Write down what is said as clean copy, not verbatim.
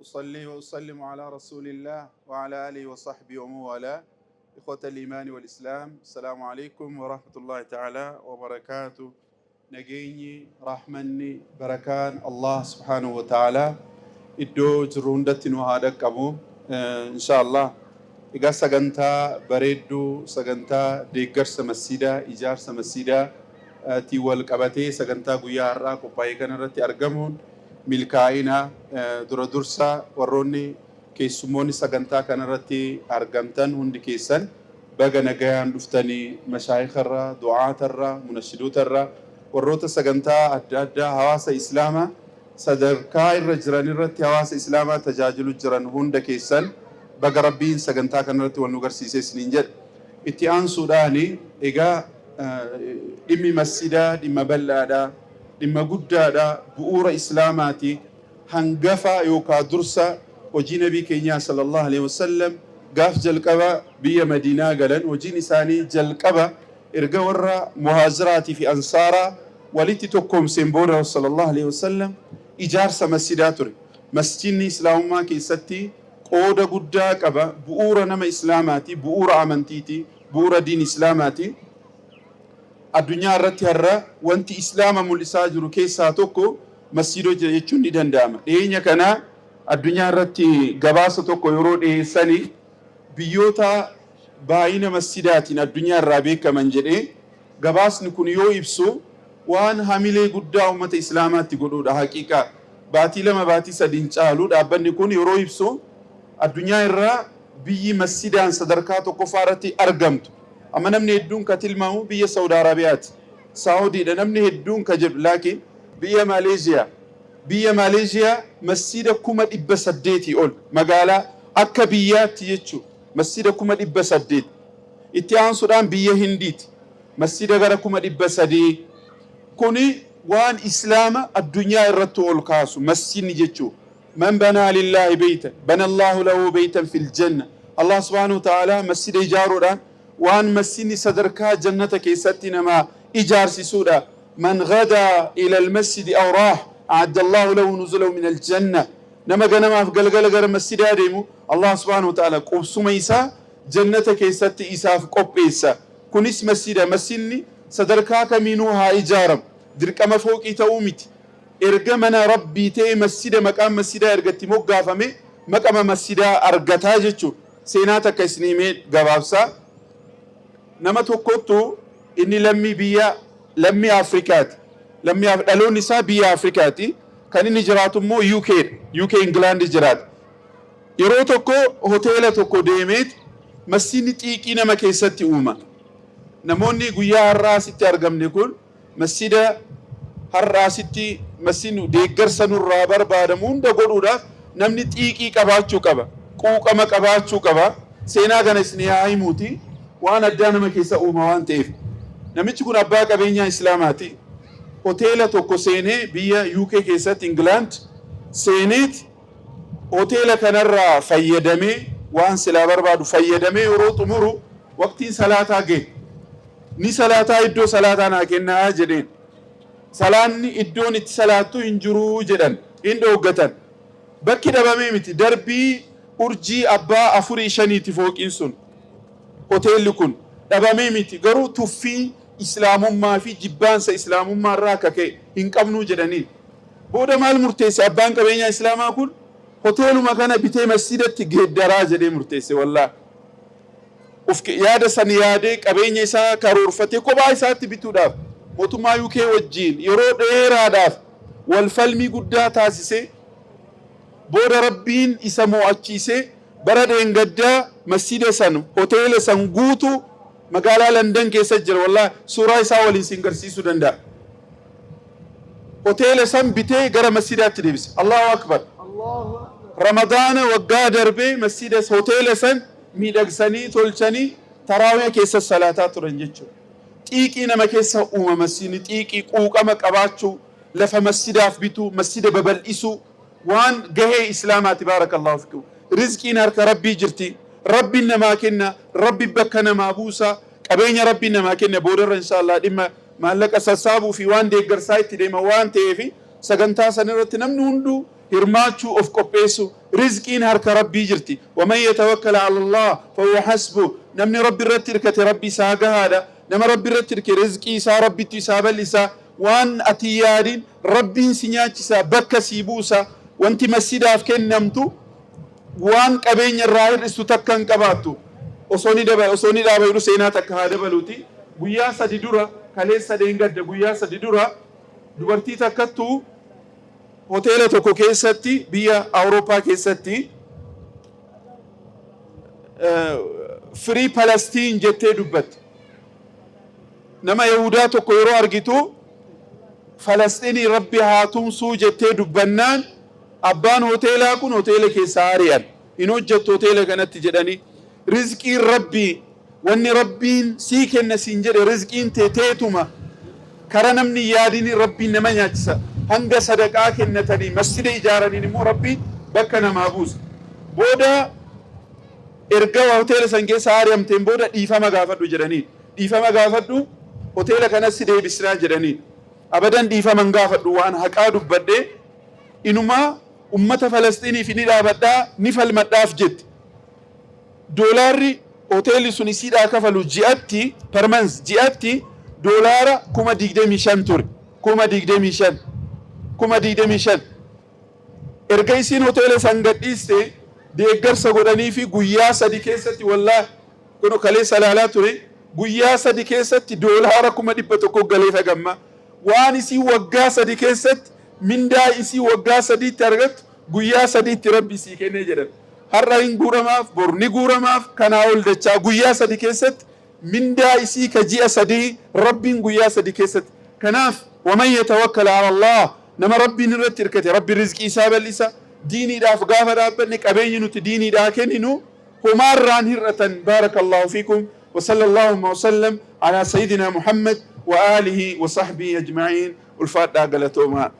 أصلي وأسلم على رسول الله وعلى آله وصحبه ومن والاه. إخوة الإيمان والإسلام، السلام عليكم ورحمة الله تعالى وبركاته. Nageenyi, rahmanni, barakaan Allah subhaanahu wa ta'ala iddoo jirru hundatti nu haa dhaqqabu insha Allah. Egaa sagantaa bareedduu, sagantaa deeggarsa masjiidaa, ijaarsa masjiidaa tiin wal qabatee sagantaa guyyaa har'aa qophaa'e kanarratti argamuun milkaa'ina. Dura dursa warroonni keessummoonni sagantaa kanarratti argamtan hundi keessan baga nagayaan dhuftanii. Mashaayikarraa, du'aatarraa, munashidootarraa, warroota sagantaa adda addaa hawaasa islaamaa sadarkaa irra jiran irratti hawaasa islaamaa tajaajilu jiran hunda keessan baga Rabbiin sagantaa kanarratti wal nu garsiisee isiniin jedha. Itti aansuudhaani egaa dhimmi masjidaa dhimma bal'aadha, dhimma guddaadha, bu'uura islaamaati, hangafa yookaa dursa hojii nabii keenyaa sallallahu alaihi wasallam. Gaaf jalqaba biyya Madiinaa galan, hojiin isaanii jalqaba erga warra muhaajiraatii fi ansaaraa walitti tokkoomseen booda sallallahu alaihi wasallam ijaarsa masjidaa ture. Masjidni islaamummaa keessatti qooda guddaa qaba. Bu'uura nama islaamaati, bu'uura amantiiti, bu'uura diin islaamaati. Addunyaa irratti har'a wanti islaama mul'isaa jiru keessaa tokko masjidota jechuun ni danda'ama. Dhiyeenya kana addunyaa irratti gabaasa tokko yeroo dhiyeessanii, biyyoota baay'ina masjidaatiin addunyaa irraa beekaman jedhee gabaasni kun yoo ibsu, waan hamilee guddaa ummata islaamaatti godhuudha. Haqiiqaa baatii 2, baatii 3 caalu dhaabbanni kun yeroo ibsu, addunyaa irraa biyyi masjidaan sadarkaa tokkoffaa irratti argamtu, amma namni hedduun ka tilmaamu biyya Saudi Arabiyaati, Saaudiidha namni hedduun ka jedhu, laakiin biyya Maaleeziyaa. Biyya Maaleeziyaa masjida 800,000 ol, magaalaa akka biyyaatti jechuu, masjida 800,000. Itti aansuudhaan biyya Hindiiti, masjida gara 300,000. Kuni waan islaama addunyaa irratti ol kaasu masjidni jechuu. من بنى لله بيتا بنى الله له بيتا في الجنة. Allah subhaanahu wa ta'ala masjida ijaaruudhaan waan masjidni sadarkaa jannata keessatti nama ijaarsisuudha. من غدا إلى المسجد أو راح أعد الله له نزلا من الجنة. Nama ganamaaf galgala gara masjidaa deemu Allah subhaanahu wa ta'ala qubsuma isaa jannata keessatti isaaf qopheessa. Kunis masjida. Masjidni sadarkaa kamiinuu haa ijaaramu, dirqama fooqii ta'uu miti. Erga mana Rabbii ta'e, masjida maqaan masjidaa erga itti moggaafame, maqama masjidaa argataa jechuudha. Seenaa takka isinii himee gabaabsaa. Nama tokkottu, inni lammii biyya lammii Afrikaati. Lammii dhaloonni isaa biyya Afrikaati. Kan inni jiraatu immoo UK dha. UK, England jiraata. Yeroo tokko hoteela tokko deemeet, masjidni xiiqii nama keessatti uuma. Namoonni guyyaa har'aa asitti argamne kun masjida har'aa asitti masjidni deeggarsa nurraa barbaadamu hunda godhuudhaaf namni xiiqii qabaachuu qaba. Quuqama qabaachuu qaba. Seenaa kana isin haa himuuti. Waan addaa nama keessa uuma waan ta'eef. Namichi kun abbaa qabeenyaa Islaamaati. Hoteela tokko seenee, biyya UK keessatti, England seeneet, hoteela kanarraa fayyadamee, waan silaa barbaadu fayyadamee yeroo xumuru waqtiin salaataa gahe. Ni salaataa, iddoo salaataa naa kennaa jedheen. Salaanni iddoon itti salaattu hin jiruu jedhan, hin dhooggatan. Bakki dhabamee miti, darbii urjii abbaa afurii shaniiti fooqiin sun. Hoteelli kun dhabamee miti, garuu tuffii islaamummaa fi jibbaansa islaamummaa irraa akka ka'e hin qabnuu jedhanii. Booda maal murteesse abbaan qabeenyaa islaamaa kun? Hoteeluma kana bitee masjidatti geeddaraa jedhee murteesse wallaa. Uf yaada san yaadee, qabeenya isaa karoorfatee, kophaa isaatti bituudhaaf mootummaa UK wajjiin yeroo dheeraadhaaf wal falmii guddaa taasisee, booda Rabbiin isa mo'achiisee, bara dheengaddaa masjida san, hoteela san guutuu, magaalaa London keessa jira. Wallaahi suuraa isaa waliin sin garsiisuu danda'a. Hoteela san bitee gara masjidaatti deebise. Allahu akbar. Ramadaana waggaa darbee masjida hoteela san miidhagsanii tolchanii taraawii keessa salaataa turan jechuudha. Xiiqii nama keessa uuma masjidni, xiiqii quuqama qabaachuu, lafa masjidaaf bituu, masjida babal'isuu waan gahee islaamaati. Baarakallahu fikum. Rizqiin harka Rabbii jirti. Rabbiin namaa kenna, Rabbi bakka namaa buusa, qabeenya Rabbiin namaa kenna. Boodarra inshaallah dhimma maallaqa sassaabuu fi waan deeggarsaa itti deema waan ta'eef, sagantaa san irratti namni hunduu Hirmaachuu, of qopheessu. Rizqiin harka Rabbii jirti. Waman yatawakkal ala Allah fahuwa hasbuh. Namni Rabbi irratti hirkate Rabbi isaa gahaadha. Nama Rabbi irratti hirke rizqii isaa Rabbittu isaa bal'isa. Waan ati hin yaadin Rabbiin si nyaachisa, bakka sii buusa. Wanti masjidaaf kennamtu waan qabeenya irraa hir'istu takka hin qabaattu. Osoo ni daba osoo ni dhaaba jedhu seenaa takka haa dabaluuti. Guyyaa sadi dura, kaleessa dheengadda guyyaa sadi dura, dubartii takkattu hoteela tokko keessatti biyya Awurooppaa keessatti "Free Palestine" jettee dubbatte. Nama Yahudaa tokko yeroo argitu "Falasxiinii Rabbi haa tumsuu" jettee dubbannaan, abbaan hoteelaa kun hoteela keessaa ari'an. "Hin hojjettu hoteela kanatti" jedhanii. Rizqiin Rabbii, wanni Rabbiin sii kenna siin jedhe, rizqiin tee teetuma. Kara namni hin yaadini Rabbiin nama nyaachisa. Hanga sadaqaa kennatanii masjida ijaaraniin immoo Rabbiin bakka namaa buusa. Booda erga hoteela san keessa ari'amteen booda "Dhiifama gaafadhu" jedhanii. "Dhiifama gaafadhu, hoteela kanas si deebisnaa" jedhanii. "Abadan dhiifama hin gaafadhu, waan haqaa dubbadhe, inumaa ummata Falasxiiniif ni dhaabadhaa, ni falmadhaaf" jette. Doolaarri hoteelli sun isiidhaa kafalu ji'atti, per month, ji'atti doolaara 25,000 ture. 25,000. 25,000. Erga isiin hoteela san gadhiiste deeggarsa godhanii fi guyyaa 3 keessatti, wallaahi kun kaleessa ilaalaa ture, guyyaa 3 keessatti doolaara 100,000 galee fagamma. Waan isii waggaa 3 keessatti, mindaa isii waggaa 3tti argattu guyyaa 3tti Rabbi isii kennee jedhan. Har'a hin guuramaaf, bor ni guuramaaf, kanaa ol dachaa guyyaa 3 keessatti mindaa isii ka ji'a 3 Rabbiin guyyaa 3 keessatti. Kanaaf waman yatawakkal ala Allah, nama Rabbiin irratti hirkate Rabbi rizqii isaa bal'isa. Diiniidhaaf gaafa dhaabbanne qabeenyi nuti diiniidhaa kenninu homaarraan hir'atan. Baarakallahu fiikum wa sallallahu wa sallam ala sayyidina Muhammad wa alihi wa sahbihi ajma'in. Ulfaadhaa, galatoomaa.